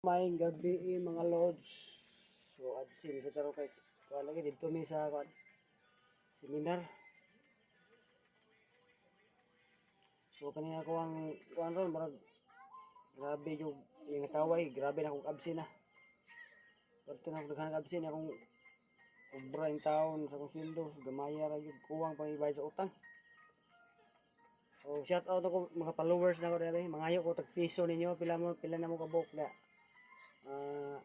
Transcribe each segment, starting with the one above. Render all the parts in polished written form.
Maayong gabi, mga lods. So absent sa taro kay kuan lagi didto mi sa kuan seminar. So kani ako ang kuan ron, murag grabe yung nakaway, grabe na akong absent na. Pero na akong daghan absent akong kubra in taon sa akong sweldo, so gamaya ra gyud, kuwang pang ibayad sa utang. So shout out ako mga followers nako diri, mangayo ko tag piso ninyo, pila mo, pila na mo kabuok na? Ah,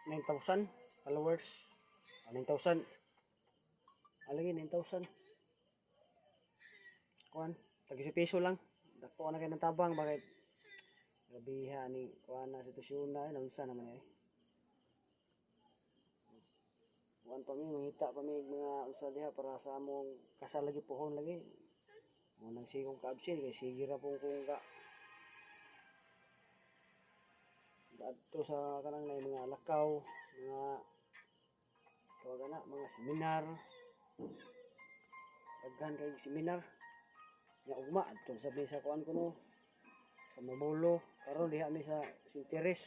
9,000 followers. Ah, 9,000. Alagi 9,000. Kuan, tag piso lang. Dako na kay ng tabang bakit? Grabiha ni kuan na sitwasyon na eh, naunsa naman eh. Kuan pa mi, mangita pa mi mga unsa diha para sa among kasal lagi, puhon lagi. Mo nang sigong ka-absent kay sige ra pong kung ka adto sa kanang na mga lakaw, mga tawag na, mga seminar. Daghan kay seminar. Nya ugma adto sa mi sa kuan kuno sa Mabulo, karon diha mi sa Sinteres.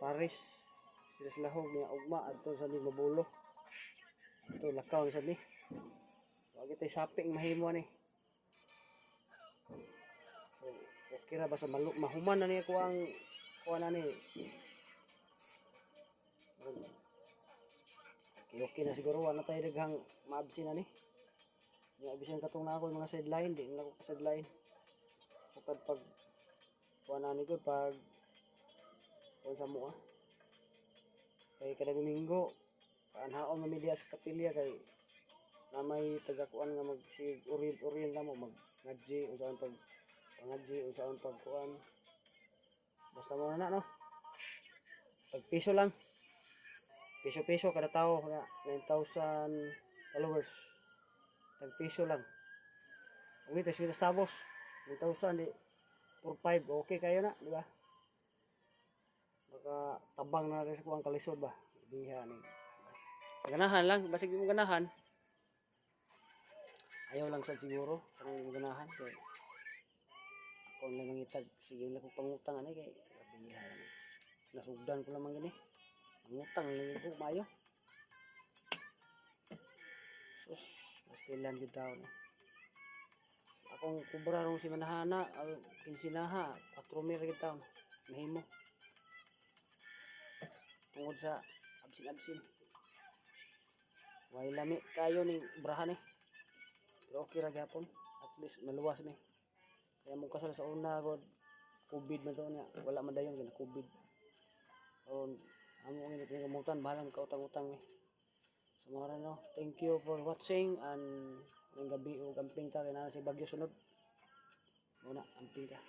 Paris sila sa lahog niya, ugma adto sa mi Mabulo. Adto lakaw sa mi. Wa kitay saping mahimo ani. So okay ra ba sa malu mahuman na niya ko ang kuan na ni. Okay na siguro, wala tayo daghang maabsin na ni. Nya bisan katong na ako yung mga sideline, di na ako sideline. Sukad pag kuan na ni ko pag kuan sa mua. Kay kada Domingo, paanhaon na mi diha sa kapilya kay na may taga-kuan nga mag sig orient orient na mo mag ngadji unsaon pag pangadji, unsaon pag kuan, basta mo na no, pag piso lang, piso piso kada tao nga 9,000 followers, tag piso lang. Ug ito sila tabos 9,000 di 45, okay kayo na, di ba? Baka tabang na rin sa kuang kalisod ba diha ni. Sa ganahan lang, basig di mo ganahan, ayaw lang sad siguro kanang di mo ganahan kay ako lang mangitag, sige lang kong pangutang ani kay grabe lang. Nasugdan ko lamang gini, pangutang lang ko maayo. Sus, pastilan gyud taon eh. Akong kubra rong si manahana, kinsinaha, 4 mil gyud taon nahimo tungod sa absin-absin. Way lami kayo ning brahan eh, pero okay ra gyapon, at least maluwas mi. Kaya mong kasal sa una god, COVID man to niya, wala man dayon kay na COVID. Karon amo ngini pinagamutan, bahala kautang-utang mi. So mga no, thank you for watching and ngayong gabi og amping ta kay naa si bagyo sunod. Muna amping ta.